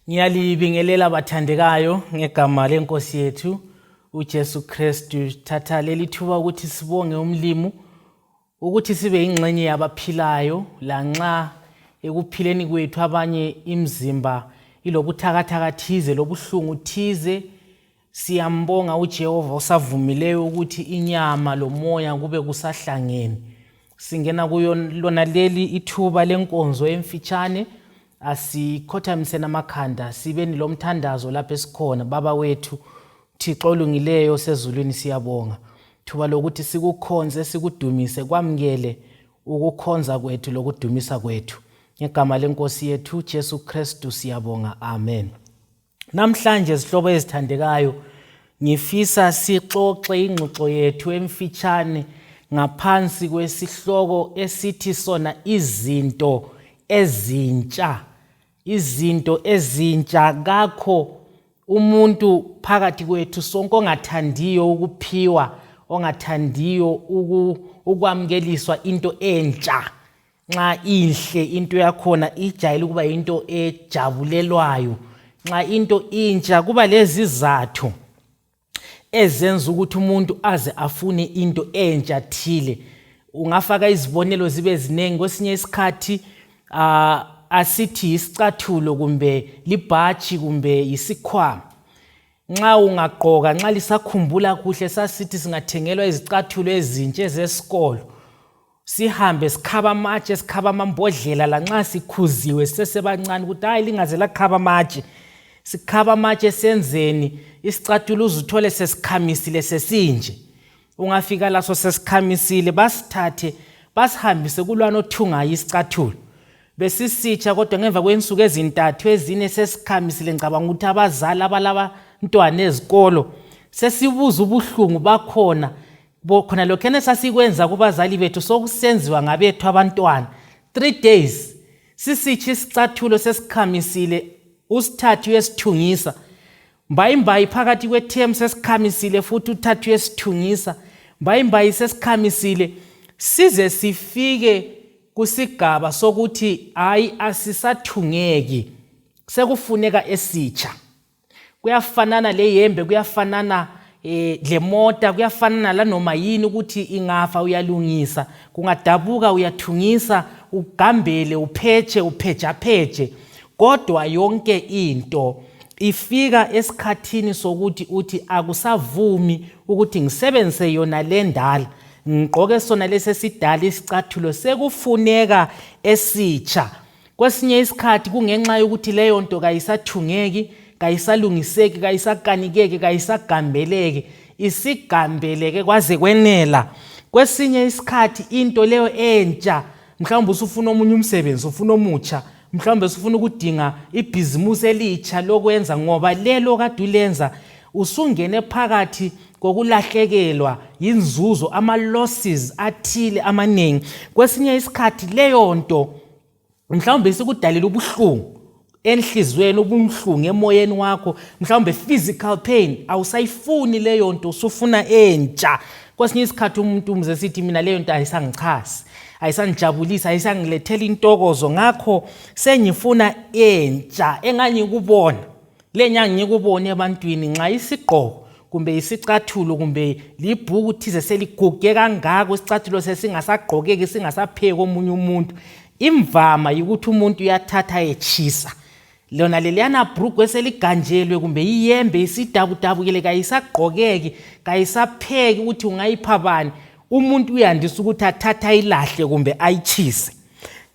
Ngiyalibingelela bathandekayo ngegama lenkosi yethu uJesu Kristu. Thatha leli thuba ukuthi sibonge umlimu ukuthi sibe yingxenye yabaphilayo lanxa ekuphileni kwethu abanye imizimba ilobuthakathaka thize lobuhlungu thize. Siyambonga uJehova osavumileyo ukuthi inyama lomoya kube kusahlangene. Singena kuyo lona leli ithuba lenkonzo emfitshane, asikhothamiseni amakhanda sibeni lomthandazo lapho esikhona. Baba wethu Thixo olungileyo osezulwini, siyabonga thuba lokuthi sikukhonze sikudumise, kwamukele ukukhonza kwethu lokudumisa kwethu ngegama lenkosi yethu Jesu Kristu, siyabonga, amen. Namhlanje zihlobo ezithandekayo, ngifisa sixoxe ingxoxo yethu emfitshane ngaphansi kwesihloko esithi sona izinto ezintsha. Izinto ezintsha. Kakho umuntu phakathi kwethu sonke ongathandiyo ukuphiwa, ongathandiyo ukwamukeliswa into entsha. Nxa inhle into yakhona ijayele ukuba into ejabulelwayo. Nxa into intsha kuba lezizathu ezenza ukuthi umuntu aze afune into entsha thile. Ungafaka izibonelo zibe ziningi. Kwesinye isikhathi asithi yisicathulo kumbe libhatshi kumbe yisikhwama. Nxa ungagqoka, nxa lisakhumbula kuhle, sasithi singathengelwa izicathulo ezintsha ezesikolo, sihambe sikhaba amatshe, sikhaba amambodlela, lanxa sikhuziwe sisesebancane ukuthi hayi lingaze lakhaba amatshe. Sikhaba amatshe senzeni, isicathulo uzuthole sesikhamisile sesinje. Ungafika laso sesikhamisile, basithathe basihambise kulwana othungayo isicathulo. Besisitsha kodwa ngemva kwensuku ezintathu ezine sesikhamisile. Ngicabanga ukuthi abazali abalabantwana ezikolo sesibuza ubuhlungu bakhona khona lokhena sasikwenza kubazali bethu sokusenziwa ngabethu abantwana. 3 days sisitsha isicathulo sesikhamisile, usithathe uyesithungisa. Mbayimbayi phakathi kwethem sesikhamisile futhi uthathe uyesithungisa. Mbayimbayi sesikhamisile size sifike kusigaba sokuthi hayi asisathungeki, sekufuneka esitsha. Kuyafanana leyembe, kuyafanana lemota, kuyafanana lanoma yini ukuthi ingafa uyalungisa, kungadabuka uyathungisa, ugambele, uphetshe, uphejapheje. Kodwa yonke into ifika esikhathini sokuthi uthi akusavumi ukuthi ngisebenzise yona le ndala, ngigqoke sona lesi esidala isicathulo, sekufuneka esitsha. Kwesinye isikhathi kungenxa yokuthi leyo nto kayisathungeki, kayisalungiseki, kayisakanikeki, kayisagambeleki, isigambeleke kwaze kwenela. Kwesinye isikhathi into leyo entsha, mhlawumbe usufuna omunye umsebenzi, ufuna omutsha, mhlawumbe usufuna ukudinga ibhizimusi elitsha lokwenza, ngoba lelo kade ulenza usungene phakathi kokulahlekelwa yinzuzo, ama-losses athile amaningi. Kwesinye isikhathi leyo nto mhlawumbe isikudalela ubuhlungu enhliziyweni, ubuhlungu emoyeni wakho, mhlawumbe physical pain, awusayifuni leyo nto, usufuna entsha. Kwesinye isikhathi umuntu umze sithi mina leyo nto ayisangichazi, ayisangijabulisi, ayisangilethela intokozo, ngakho sengifuna entsha engangikubona le ngangikubona ebantwini. Nxa isigqoko kumbe isicathulo kumbe libhuku thize seliguge kangako, isicathulo sesingasagqokeki, singasapheki omunye umuntu, imvama yikuthi umuntu uyathatha etshisa lona leliyana bhurugwe eseliganjelwe kumbe iyembe isidabudabukile, kayisagqokeki, kayisapheki ukuthi ungayipha bani. Umuntu uyandisa ukuthi athathe ayilahle kumbe ayitshise.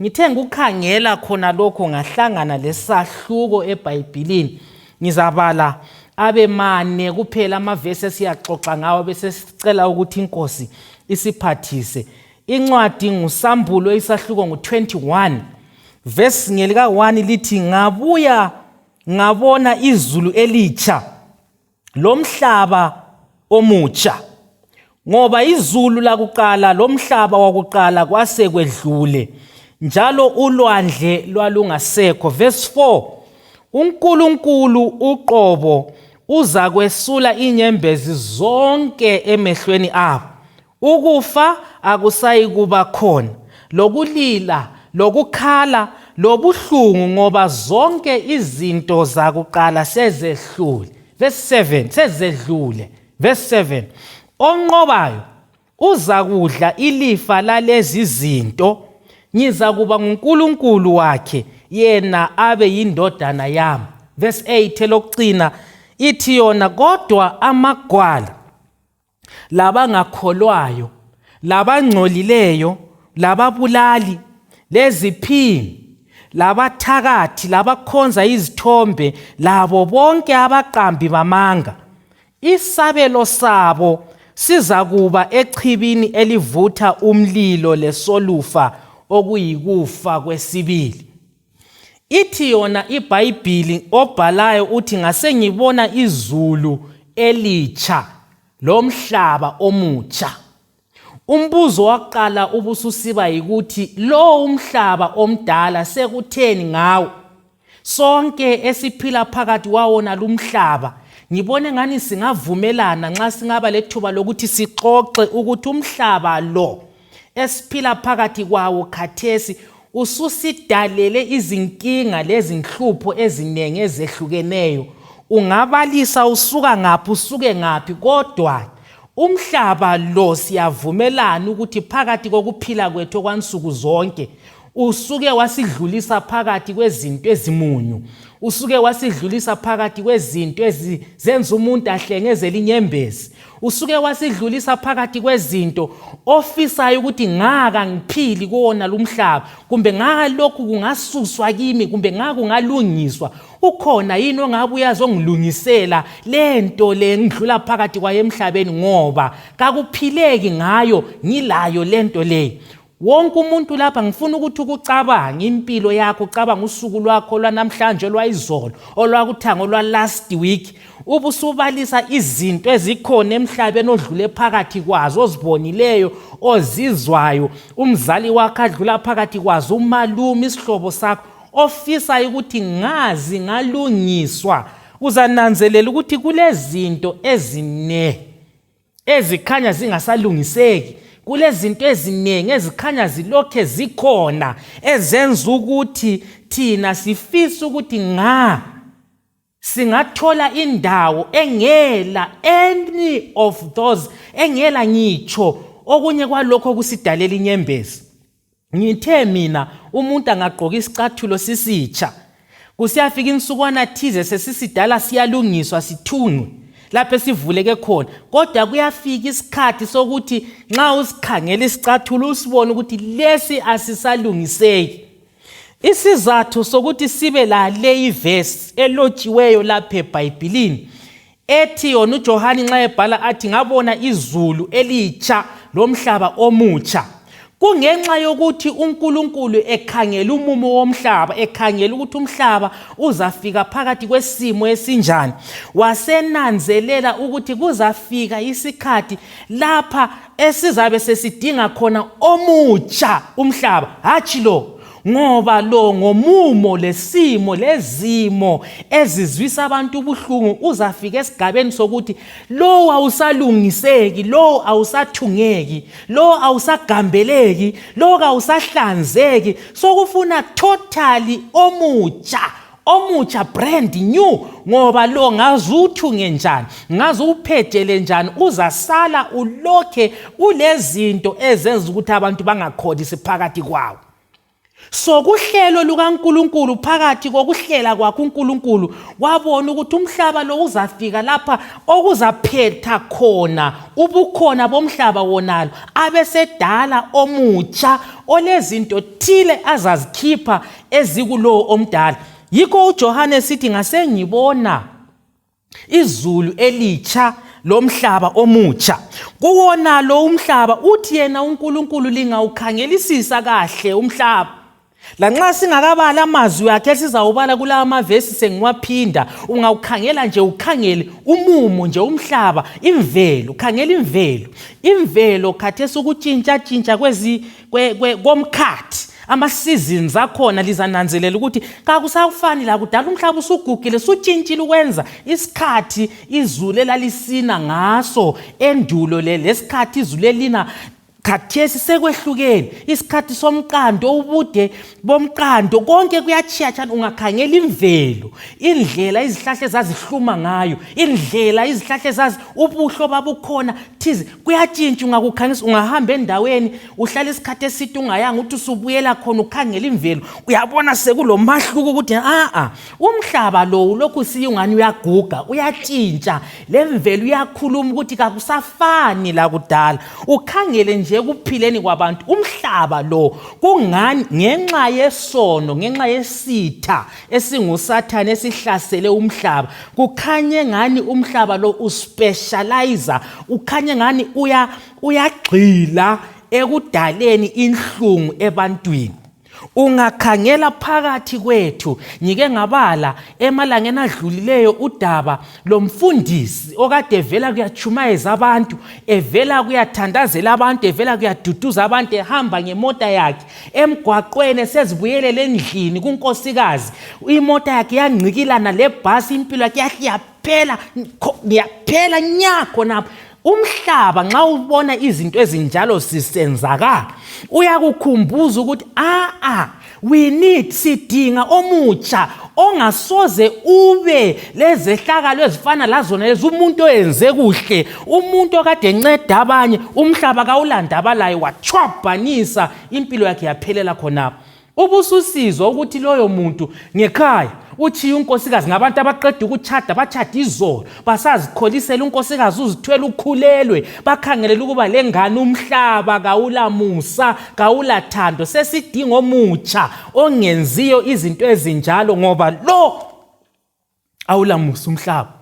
Ngithe ngikukhangela khona lokho ngahlangana lesahluko eBhayibhilini. Ngizabala abe mane kuphela amavesi esiyaxoxa ngawo, bese sicela ukuthi iNkosi isiphathise. Incwadi nguSambulo, isahluko ngu-21 verse ngelika 1 lithi, ngabuya ngabona izulu elitsha lomhlaba omutsha, ngoba izulu lakuqala lomhlaba wakuqala kwase kwedlule, njalo ulwandle lwalungasekho. Verse 4, uNkulunkulu uqobo uzakwesula inyembezi zonke emehlweni abo, ukufa akusayikuba khona, lokulila, lokukhala, lobuhlungu ngoba zonke izinto zakuqala sezehlule. Verse 7, sezedlule. Verse 7, onqobayo uzakudla ilifa lalezi zinto, ngizakuba nguNkulunkulu wakhe, yena abe yindodana yami. Verse 8 elokugcina ithi yona, kodwa amagwala, labangakholwayo, labangcolileyo, lababulali, leziphingi, labathakathi, labakhonza izithombe, labo bonke abaqambi bamanga, isabelo sabo sizakuba echibini elivutha umlilo lesolufa, okuyikufa kwesibili. Ithi yona iBhayibhili, obhalayo uthi, ngase ngibona izulu elitsha lomhlaba omutsha. Umbuzo wakuqala ubususiba yikuthi lo umhlaba omdala sekutheni ngawo? Sonke esiphila phakathi kwawona lumhlaba, ngibone ngani singavumelana nxa singaba lethuba lokuthi sixoxe ukuthi umhlaba lo esiphila phakathi kwawo khathesi ususidalele izinkinga lezinhlupho ezinengi ezehlukeneyo. Ungabalisa usuka ngaphi usuke ngaphi, kodwa umhlaba lo siyavumelana ukuthi phakathi kokuphila kwethu okwansuku zonke usuke wasidlulisa phakathi kwezinto ezimunyu, usuke wasidlulisa phakathi kwezinto ezizenza umuntu ahlengezele inyembezi, usuke wasidlulisa phakathi kwezinto ofisayo ukuthi ngaka ngiphili kuwona lumhlaba, kumbe ngaka lokhu kungasuswa kimi, kumbe ngaka kungalungiswa. Ukhona yini ongabe uyazongilungisela lento le ngidlula phakathi kwayo emhlabeni, ngoba kakuphileki ngayo ngilayo lento leyi. Wonke umuntu lapha ngifuna ukuthi ukucabange impilo yakho, ucabange usuku lwakho lwanamhlanje, olwayizolo, olwakuthanga, olwa last week, ubusubalisa izinto ezikhona emhlabeni odlule phakathi kwazo, ozibonileyo, ozizwayo, umzali wakho adlula phakathi kwazo, umalume, isihlobo sakho, ofisayo ukuthi ngazi ngalungiswa. Uzananzelela ukuthi kulezinto ezine ezikhanya zingasalungiseki, kulezinto eziningi ezikhanya zilokhe zikhona ezenza ukuthi thina sifise ukuthi nga singathola indawo engela any of those, engela ngitsho okunye kwalokho okusidalela inyembezi. Ngithe mina umuntu angagqoka isicathulo sisitsha, kusiyafika insukwana thize sesisidala siyalungiswa sithungwe lapho esivuleke khona, kodwa kuyafika isikhathi sokuthi nxa usikhangela isicathulo usibone ukuthi lesi asisalungiseki. Isizathu sokuthi sibe lale ivesi elotshiweyo lapha eBhayibhilini ethi yona uJohani nxa ebhala athi ngabona izulu elitsha lomhlaba omutsha, kungenxa yokuthi uNkulunkulu ekhangela umumo womhlaba, ekhangela ukuthi umhlaba uzafika phakathi kwesimo esinjani, wasenanzelela ukuthi kuzafika isikhathi lapha esizabe sesidinga khona omutsha umhlaba, hatshi lo, ngoba lo ngomumo lesimo lezimo ezizwisa abantu ubuhlungu uzafika esigabeni sokuthi lo awusalungiseki, lo awusathungeki, lo awusagambeleki, lo kawusahlanzeki, sokufuna totally omutsha, omutsha, brand new, ngoba lo ngaze uthunge njani, ngaze uwuphejele njani, uzasala ulokhe ulezinto ezenza ukuthi abantu bangakholisi phakathi kwawo. So kuhlelo lukaNkulunkulu, phakathi kokuhlela kwakhe uNkulunkulu wabona ukuthi umhlaba lo uzafika lapha okuzaphetha khona ubukhona bomhlaba wonalo, abesedala omutsha olezinto thile azazikhipha ezikulowo omdala. Yikho uJohane sithi ngasengibona izulu elitsha lomhlaba omutsha. Kuwona lo umhlaba uthi yena uNkulunkulu lingawukhangelisisa kahle umhlaba. Lanxa singakabali amazwi akhe esizawubala kulawa mavesi sengiwaphinda, ungawukhangela nje ukhangele umumo nje umhlaba, imvelo, ukhangela imvelo. Imvelo khathesi ukutshintshatshintsha komkhathi, ama-seasons akhona, lizananzelela ukuthi kakusafani lakudala. Umhlaba usugugile, sutshintshile ukwenza isikhathi izulu elalisina ngaso endulo le lesikhathi izulu elina Khathesi sekwehlukene isikhathi somqando, ubude bomqando konke kuyatshiyatshana. Ungakhangela imvelo, indlela izihlahla ezazihluma ngayo, indlela izihlahla ezazi ubuhle obabukhona thize kuyatshintsha. Ungakukhangisa, ungahamba endaweni uhlala isikhathi eside ungayanga, uthi usubuyela khona ukhangela imvelo, uyabona sekulomahluko ukuthi a-a umhlaba lo ulokhu siye ungani uyaguga, uyatshintsha. Le mvelo uyakhuluma ukuthi kakusafani lakudala. Ukhangele nje ekuphileni kwabantu, umhlaba lo kungani ngenxa yesono, ngenxa yesitha esinguSathane esihlasele umhlaba, kukhanye ngani umhlaba lo uspecializer, ukhanye ngani uyagxila ekudaleni inhlungu ebantwini. Ungakhangela phakathi kwethu, ngike ngabala emalangeni adlulileyo udaba lomfundisi okade evela kuyatshumayeza abantu, evela kuyathandazela abantu, evela kuyaduduza abantu, ehamba ngemota yakhe emgwaqweni esezibuyelele endlini kunkosikazi, imota yakhe yangqikilana lebhasi, impilo yakhe yahle yaphela, yaphela nya khonapho. Umhlaba nxa ubona izinto ezinjalo zisenzakala, uyakukhumbuza ukuthi a-a we need, sidinga omutsha ongasoze ube lezehlakalo ezifana lazona lezi. Umuntu oyenze kuhle, umuntu okade enceda abanye, umhlaba kawulandaba laye, watshwabhanisa impilo yakhe yaphelela khonapho. Ubususizwa ukuthi loyo muntu ngekhaya utshiye unkosikazi, ngabantu abaqeda ukutshada, batshada izolo, basazikholisela, unkosikazi uzithwele, ukhulelwe, bakhangelela ukuba lengane. Umhlaba kawulamusa, kawulathando. Sesidinga omutsha ongenziyo izinto ezinjalo, ngoba lo awulamusa umhlaba.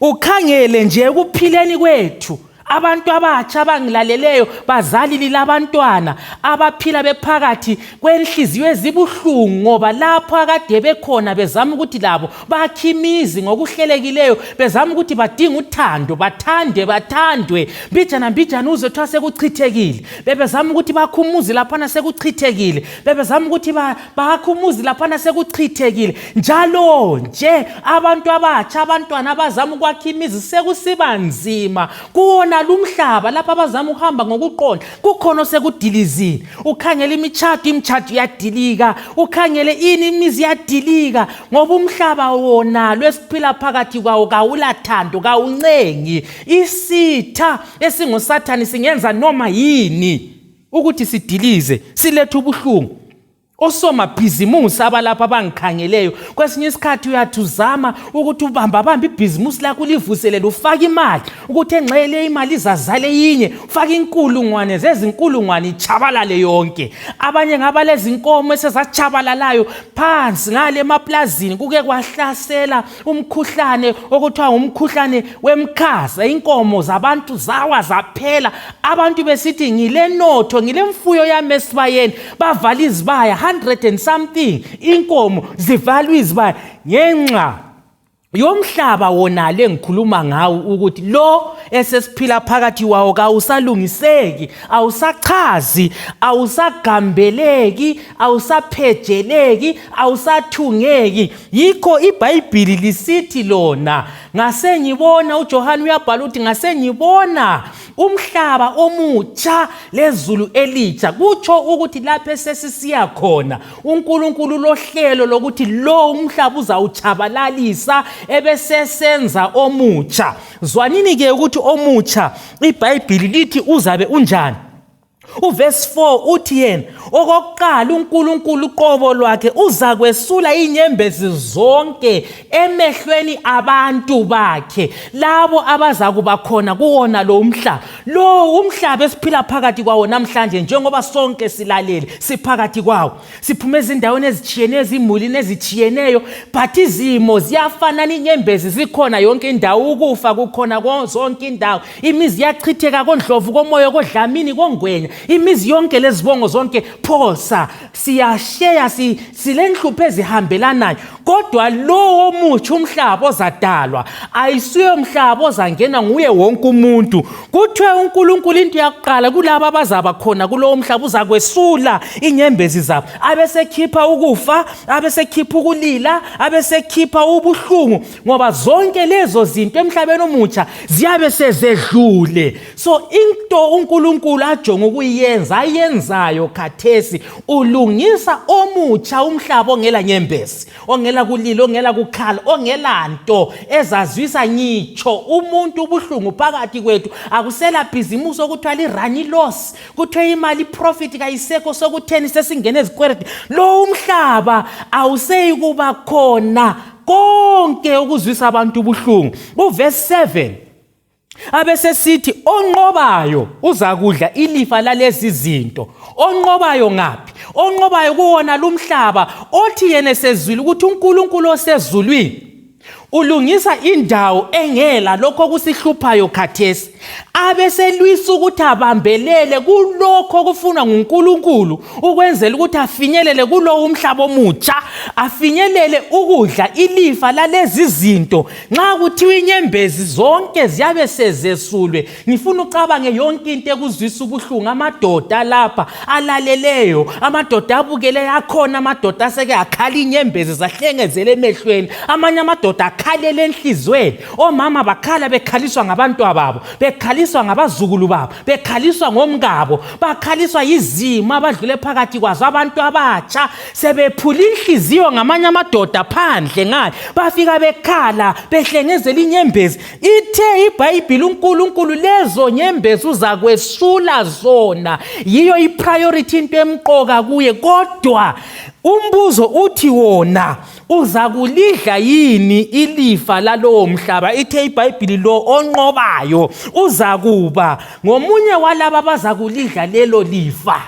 Ukhangele nje ekuphileni kwethu, abantu abatsha abangilaleleyo, bazali lilabantwana abaphila bephakathi kwenhliziyo ezibuhlungu, ngoba lapho akade bekhona bezama ukuthi labo bakhe imizi ngokuhlelekileyo, bezama ukuthi badinge uthando, bathande, bathandwe, mbijana mbijana uzwe kuthiwa sekuchithekile. Bebezama ukuthi bakhe umuzi laphana, sekuchithekile. Bebezama ukuthi bakhe umuzi laphana, sekuchithekile. Njalo nje abantu abatsha, abantwana abazama ukwakha imizi, sekusiba nzima kuwona lumhlaba. Lapho abazama ukuhamba ngokuqonda kukhona osekudilizile. Ukhangele imitshato, imitshato iyadilika, ukhangele ini, imizi iyadilika, ngoba umhlaba wona lwesiphila phakathi kwawo kawulathando, kawuncengi. Isitha esinguSathane singenza noma yini ukuthi sidilize, silethe ubuhlungu. Osomabhizimusi abalapha abangikhangeleyo, kwesinye isikhathi uyathi uzama ukuthi ubambabambe ibhizimusi lakho ulivuselele, ufake imali ukuthi engxeye le imali izazala eyinye, ufake inkulungwane zezinkulungwane, itshabalale yonke. Abanye ngabalezinkomo esezatshabalalayo phansi ngale emaplazini, kuke kwahlasela umkhuhlane okuthiwa ngumkhuhlane wemkhaza, inkomo zabantu zawa zaphela. Abantu besithi ngilenotho, ngilemfuyo yami esibayeni, bavala izibaya, 100 and something inkomo zivalwa izibaya ngenxa yomhlaba wonalo engikhuluma ngawo, ukuthi lo esesiphila phakathi kwawo kawusalungiseki, awusachazi, awusagambeleki, awusaphejeleki, awusathungeki. Yikho iBhayibhili lisithi lona, ngasengibona, uJohane uyabhala ukuthi ngasengibona umhlaba omutsha lezulu elitsha. Kutsho ukuthi lapho esesisiya khona, uNkulunkulu lohlelo lokuthi lo umhlaba uzawutshabalalisa ebesesenza omutsha. Zwanini ke ukuthi omutsha iBhayibhili lithi uzabe unjani. Uvesi 4 uthi yena okokuqala uNkulunkulu uqobo lwakhe uzakwesula inyembezi zonke emehlweni abantu bakhe, labo abazakuba khona kuwona lo mhlaba. Lo umhlaba esiphila phakathi kwawo namhlanje, njengoba sonke silalele, siphakathi kwawo, siphuma ezindaweni ezitshiyeneyo, ezimulini ezitshiyeneyo, but izimo ziyafanana, inyembezi zikhona yonke indawo, ukufa kukhona zonke indawo, imizi iyachitheka koNdlovu, koMoyo, koDlamini, koNgwenya. Imizi yonke lezibongo zonke phosa siyasheya, silenhlupho ezihambelanayo. Kodwa lowo omutsha umhlaba ozadalwa ayisuye mhlaba ozangena nguye wonke umuntu. Kuthiwe uNkulunkulu into yakuqala kulabo abazaba khona kulowo mhlaba uzakwesula inyembezi zabo, abesekhipha ukufa, abesekhipha ukulila, abesekhipha ubuhlungu, ngoba zonke lezo zinto emhlabeni omutsha ziyabe sezedlule. So into uNkulunkulu ajonga ukuyenza, ayenzayo khathesi, ulungisa omutsha umhlaba ongela nyembezi, ongela kulila, ongela kukhala, ongela nto ezazwisa ngitsho umuntu ubuhlungu phakathi kwethu. Akusela bhizimusi okuthiwa li-run loss, kuthiwe imali profit kayisekho, sokutheni sesingene ezikwereti. Lo umhlaba awuseyi kuba khona konke ukuzwisa abantu ubuhlungu. Uvesi 7 abesesithi onqobayo uzakudla ilifa lalezi zinto. Onqobayo ngaphi? Onqobayo kuwona lumhlaba othi yena esezwile ukuthi uNkulunkulu osezulwini ulungisa indawo engela lokho okusihluphayo khathesi, abeselwisa ukuthi abambelele kulokho okufunwa nguNkulunkulu ukwenzela ukuthi afinyelele kulowo umhlaba omutsha, afinyelele ukudla ilifa lalezi zinto. Nxa kuthiwa inyembezi zonke ziyabe sezesulwe, ngifuna ucabange yonke into ekuzwisa ubuhlungu. Amadoda lapha alaleleyo, amadoda abukeleyo, akhona amadoda aseke akhala inyembezi zahlengezela emehlweni, amanye amadoda akhalele enhliziyweni. Omama bakhala bekhaliswa ngabantwababo, bekhaliswa ngabazukulu babo, bekhaliswa ngomkabo, bakhaliswa yizimo abadlule phakathi kwazo. Abantu abatsha sebephula inhliziyo ngamanye amadoda phandle ngale, bafika bekhala behlengezela inyembezi. Ithe iBhayibhili uNkulunkulu lezo nyembezi uzakwesula zona, yiyo ipriority, into emqoka kuye. Kodwa umbuzo uthi wona uzakulidla yini ilifa lalowo mhlaba? Ithe iBhayibhili lo onqobayo uzakuba ngomunye walaba abazakulidla lelo lifa.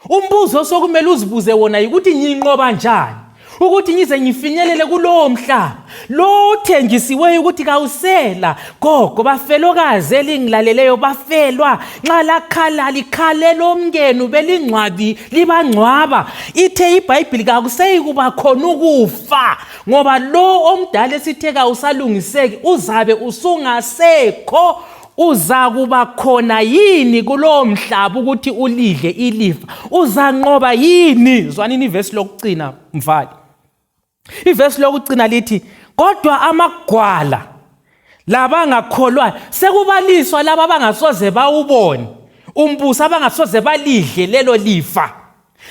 Umbuzo osokumele uzibuze wona yikuthi nginqoba njani ukuthi ngize ngifinyelele kulowo mhlaba lo othenjisiweyo ukuthi kawusela. Gogo, bafelokazi elingilaleleyo, bafelwa nxa lakhala likhalela omkenu belingcwabi libangcwaba. Ithe iBhayibhili kakuseyi kuba khona ukufa, ngoba lo omdala esithe kawusalungiseki uzabe usungasekho. Uzakuba khona yini kulowo mhlaba ukuthi ulidle ilifa? Uzanqoba yini? Zwanini ivesi lokucina, mvali. Ivesi lokucina lithi kodwa amagwala labangakholwayo, sekubaliswa laba abangasoze bawubone umbuso, abangasoze balidle lelo lifa.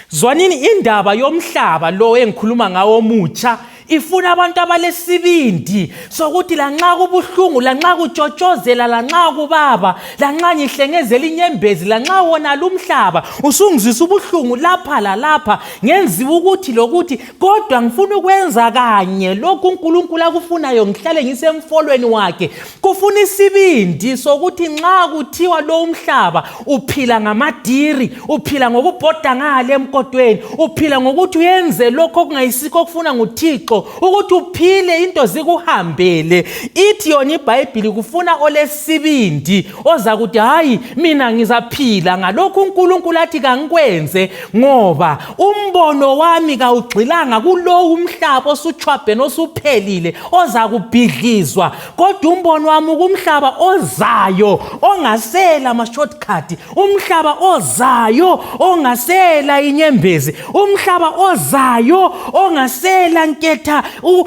Zwanini indaba yomhlaba lo engikhuluma ngawo omutsha ifuna abantu abalesibindi sokuthi lanxa kubuhlungu, lanxa kutshotshozela, lanxa kubaba, lanxa ngihlengezela inyembezi, lanxa wona lumhlaba usungizwisa ubuhlungu lapha lalapha, ngenziwa ukuthi lokuthi, kodwa ngifuna ukwenza kanye lokhu uNkulunkulu akufunayo, ngihlale ngisemfolweni wakhe. Kufuna isibindi sokuthi nxa kuthiwa lo umhlaba uphila ngamadiri, uphila ngokubhoda ngale emkodweni, uphila ngokuthi uyenze lokho okungayisikho okufuna nguThixo, ukuthi uphile into zikuhambele. Ithi yona iBhayibhili kufuna olesibindi ozakuthi hayi, mina ngizaphila ngalokhu uNkulunkulu athi kangikwenze, ngoba umbono wami kawugxilanga kulowu umhlaba osutshwabhene osuphelile ozakubhidlizwa, kodwa umbono wami ukumhlaba ozayo ongasela ama-shortcut, umhlaba ozayo ongasela inyembezi, umhlaba ozayo ongasela nketha,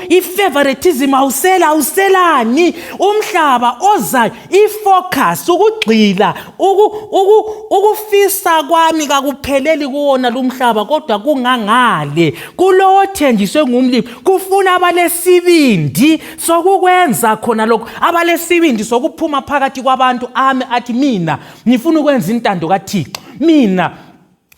i-favoritism awusela, awuselani, umhlaba ozayo, ifocus, ukugxila, ukufisa kwami kakupheleli kuwona lumhlaba, kodwa kungangale kulowo othenjiswe ngumlimi. Kufuna abalesibindi sokukwenza khona lokho, abalesibindi sokuphuma phakathi kwabantu ame athi mina ngifuna ukwenza intando kaThixo, mina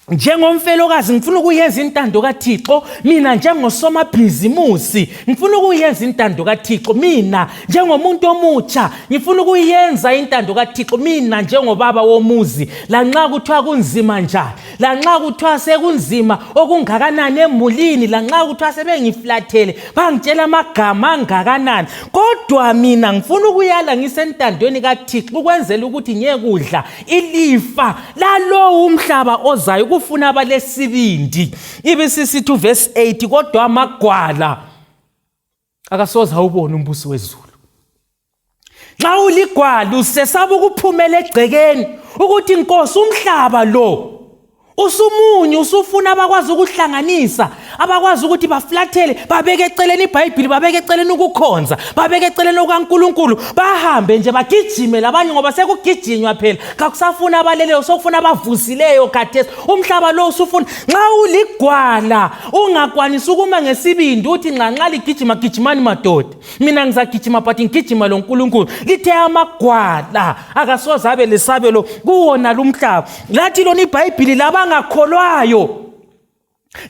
Njengomfelokazi ngifuna ukuyenza intando kaThixo, mina njengosomabhizimusi ngifuna ukuyenza intando kaThixo, mina njengomuntu omutsha ngifuna ukuyenza intando kaThixo, mina njengobaba womuzi, lanxa kuthiwa kunzima njani, lanxa kuthiwa sekunzima okungakanani emulini, lanxa kuthiwa sebengiflathele bangitshela amagama angakanani, kodwa mina ngifuna ukuyala ngisentandweni kaThixo ukwenzela ukuthi ngiyekudla ilifa lalowo umhlaba ozayo. Kufuna abalesibindi. Ibisisithi uvesi 8, kodwa amagwala akasoze awubone umbuso wezulu. Nxa uligwala usesaba ukuphumela egcekeni ukuthi Nkosi umhlaba lo usumunye, usufuna abakwazi ukuhlanganisa, abakwazi ukuthi baflathele, babeke eceleni iBhayibhili, babeke eceleni ukukhonza, babeke eceleni okukaNkulunkulu, bahambe nje bagijime labanye, ngoba sekugijinywa phela, kakusafuna abaleleyo, sokufuna abavusileyo khathesi. Umhlaba lo usufuna. Nxa uligwala ungakwanisi ukuma ngesibindi uthi nxa nxa ligijima, gijimani madoda, mina ngizagijima, but ngigijima lo Nkulunkulu. Lithe amagwala akasoze abe lesabelo kuwona lumhlaba. Lathi lona iBhayibhili labangakholwayo.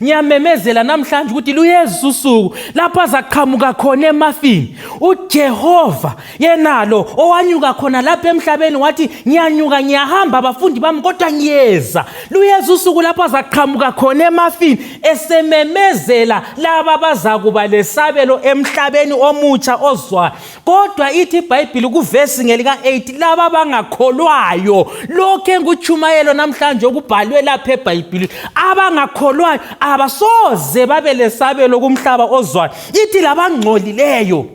Ngiyamemezela namhlanje ukuthi luyeza usuku lapho azaqhamuka khona emafini uJehova, yenalo owanyuka khona lapha emhlabeni wathi ngiyanyuka ngiyahamba abafundi bami kodwa ngiyeza. Luyeza usuku lapho azaqhamuka khona emafini esememezela laba bazakuba lesabelo emhlabeni omutsha ozwayo. Kodwa ithi iBhayibhili kuvesi ngelika-8, laba abangakholwayo, lokhu engutshumayelo namhlanje okubhalwe lapha eBhayibhilini, abangakholwayo abasoze babe lesabelo kumhlaba ozwayo. Ithi labangcolileyo.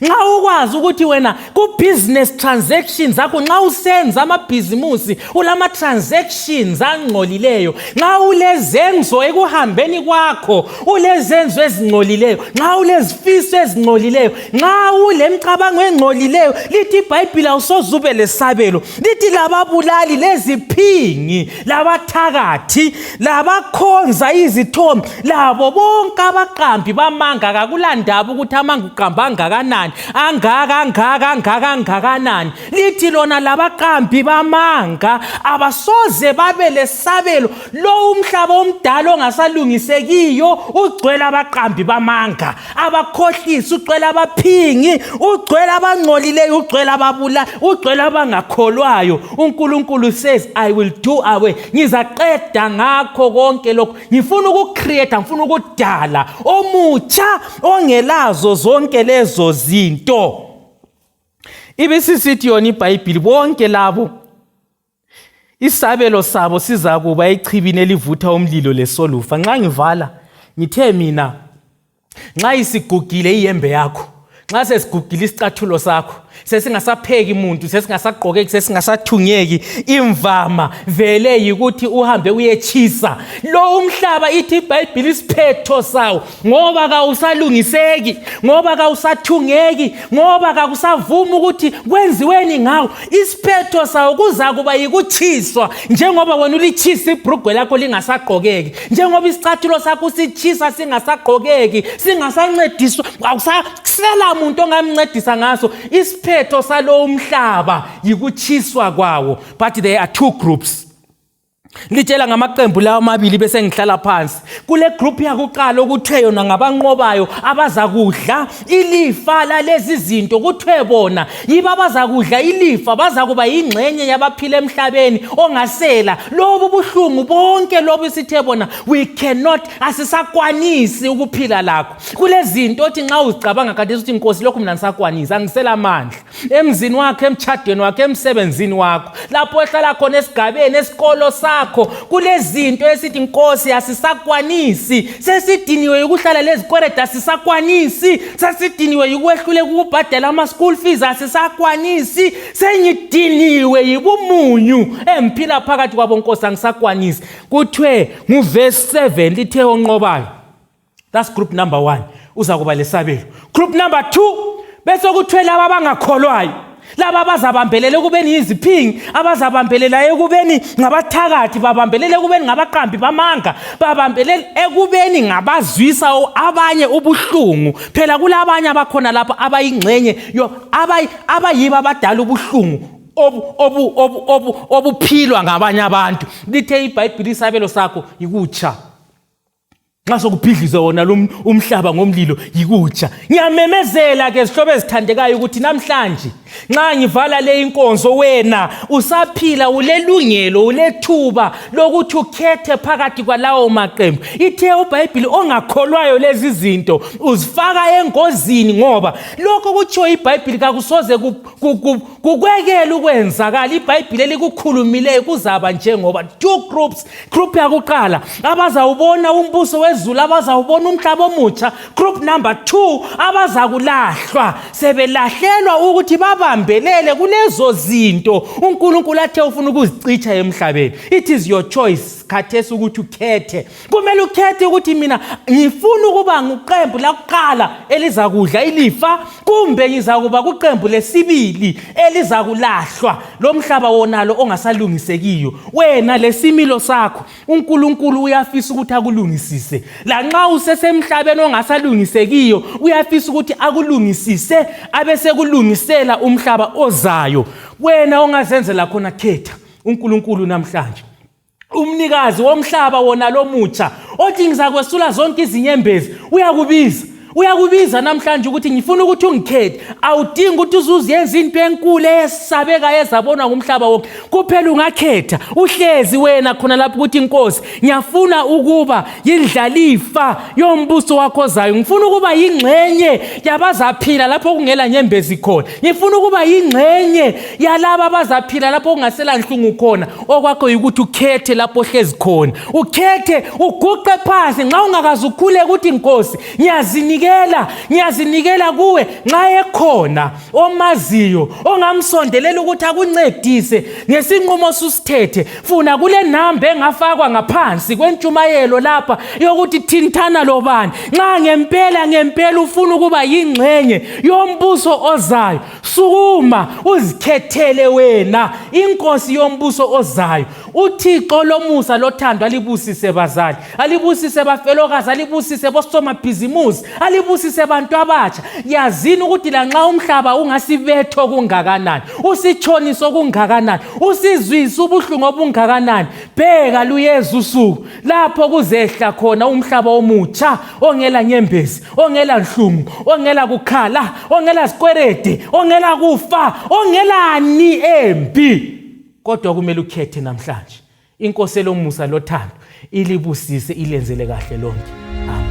Nxa ukwazi ukuthi wena ku-business transactions zakho, nxa usenza amabhizimusi ulama-transactions angcolileyo, nxa ulezenzo ekuhambeni kwakho ulezenzo ezingcolileyo, nxa ulezifiso ezingcolileyo, nxa ulemicabango engcolileyo, lithi iBhayibhili awusoze ube lesabelo. Lithi lababulali, leziphingi, labathakathi, labakhonza izithombe, labo bonke abaqambi bamanga, kakulandaba ukuthi amanga uqamba angakanani, angaka angaka angaka angakanani, lithi lona labaqambi bamanga abasoze babe lesabelo. Lo umhlaba omdala ongasalungisekiyo ugcwele abaqambi bamanga, abakhohlisi, ugcwele abaphingi, ugcwele abangcolileyo, ugcwele ababula, ugcwele abangakholwayo. UNkulunkulu says, I will do away, ngizaqeda ngakho konke lokhu. Ngifuna ukucreate, ngifuna ukudala omutsha ongelazo zonke lezo zinto. Ibisisithi yona iBhayibhili, bonke labo isabelo sabo sizakuba echibini elivutha umlilo lesolufa. Nxa ngivala ngithe mina, nxa isigugile iyembe yakho, nxa sesigugile isicathulo sakho, sesingasapheki muntu, sesingasagqokeki, sesingasathungeki, imvama vele yikuthi uhambe uyetshisa lo umhlaba. Ithi iBhayibhili isiphetho sawo, ngoba kawusalungiseki, ngoba kawusathungeki, ngoba kakusavumi ukuthi kwenziweni ngawo, isiphetho sawo kuzakuba yikutshiswa. Njengoba wena ulitshisa ibhrugwe lakho lingasagqokeki, njengoba isicathulo sakho usitshisa singasagqokeki, singasancediswa, awusasela muntu ongamncedisa ngaso, isiphetho salowo mhlaba yikutshiswa kwawo. But there are two groups. Litshela ngamaqembu lawo amabili bese ngihlala phansi. Kule group yakuqala okuthiwe yona ngabanqobayo, abazakudla ilifa lalezi zinto. Kuthiwe bona yibo abazakudla ilifa, bazakuba yingxenye yabaphila emhlabeni ongasela lobu buhlungu bonke lobu sithe bona we cannot, asisakwanisi ukuphila lakho. Kulezinto othi nxa uzicabanga khathesi uthi Nkosi, lokhu mina ngisakwanisi, angisela amandla. Emzini wakho, emtshadweni wakho, emsebenzini wakho, lapho ohlala khona, esigabeni, esikolo sakho, kulezinto esithi Nkosi asisakwanisi, sesidiniwe ukuhlala lezikwereda, asisakwanisi, sesidiniwe yikwehluleka ukubhadala ama-school fees, asisakwanisi, sengidiniwe yibumunyu engiphila phakathi kwabo, Nkosi angisakwanisi. Kuthiwe nguvesi 7, lithe onqobayo, that's group number 1, uza kuba lesabelo. Group number 2 bese kuthiwe laba abangakholwayo, laba abazabambelela ekubeni yiziphingi, abazabambelela ekubeni ngabathakathi, babambelela ekubeni ngabaqambi bamanga, babambelela ekubeni ngabazwisa abanye ubuhlungu. Phela kulabanye abakhona lapha abayingxenye abayibo abadala ubuhlungu. obuphilwa ngabanye abantu. Lithe iBhayibhili isabelo sakho yikutsha. Nxa sokubhidlizwa wona lo umhlaba ngomlilo yikutsha. Ngiyamemezela ke zihlobo ezithandekayo ukuthi namhlanje nxa ngivala le inkonzo wena usaphila ulelungelo ulethuba lokuthi ukhethe phakathi kwalawo maqembu. Ithe uBhayibhili ongakholwayo lezi zinto uzifaka engozini ngoba lokho kutshiwo iBhayibhili kakusoze kukwekela ukwenzakala. IBhayibhili elikukhulumileyo kuzaba njengoba two groups. Group yakuqala abazawubona umbuso wezulu, abazawubona umhlaba omutsha. Group number 2 abazakulahlwa, sebelahlelwa ukuthi babambelele kulezo zinto uNkulunkulu athe ufuna ukuzicitsha emhlabeni. It is your choice khathesi ukuthi ukhethe. Kumele ukhethe ukuthi mina ngifuna ukuba nguqembu lakuqala elizakudla ilifa kumbe ngizakuba kuqembu lesibili elizakulahlwa lo mhlaba wonalo ongasalungisekiyo. Wena lesimilo sakho uNkulunkulu uyafisa ukuthi akulungisise. Lanxa usesemhlabeni ongasalungisekiyo uyafisa ukuthi akulungisise abesekulungisela umhlaba ozayo. Wena ongazenzela khona, khetha uNkulunkulu namhlanje. Umnikazi womhlaba wona lomutsha othi ngizakwesula zonke izinyembezi uyakubiza, uyakubiza namhlanje ukuthi ngifuna ukuthi ungikhethe. Awudingi ukuthi uzuziyenza into enkulu eyesabekayo ezabonwa ngumhlaba wonke, kuphela ungakhetha uhlezi wena khona lapho ukuthi Nkosi ngiyafuna ukuba yindlalifa yombuso wakho ozayo, ngifuna ukuba yingxenye yabazaphila lapho kungela nyembezi khona, ngifuna ukuba yingxenye yalaba abazaphila lapho kungasela nhlungu khona. Okwakho yikuthi ukhethe lapho ohlezi khona, ukhethe uguqe phansi nxa ungakaze ukhule ukuthi Nkosi ngiyazinikela, ngiyazinikela kuwe. Nxa ekhona omaziyo ongamsondelela ukuthi akuncedise ngesinqumo osusithethe, funa kule namba engafakwa ngaphansi kwentshumayelo lapha yokuthi thintana lobani nxa ngempela ngempela ufuna ukuba yingxenye yombuso ozayo. Sukuma uzikhethele wena inkosi yombuso ozayo. UThixo lomusa lothando alibusise bazali, alibusise bafelokazi, alibusise bosomabhizimusi, alibusise bantu abatsha. Yazini ukuthi lanxa umhlaba ungasibetha okungakanani, usitshonisa okungakanani, usizwise ubuhlungu obungakanani, bheka luyeza usuku lapho kuzehla khona umhlaba omutsha ongela nyembezi, ongela nhlungu, ongela kukhala, ongela zikwerede, ongela kufa, ongelani empi. Kodwa kumele ukhethe namhlanje. Inkosi elomusa lothando ilibusise, ilenzele kahle lonke. Amen.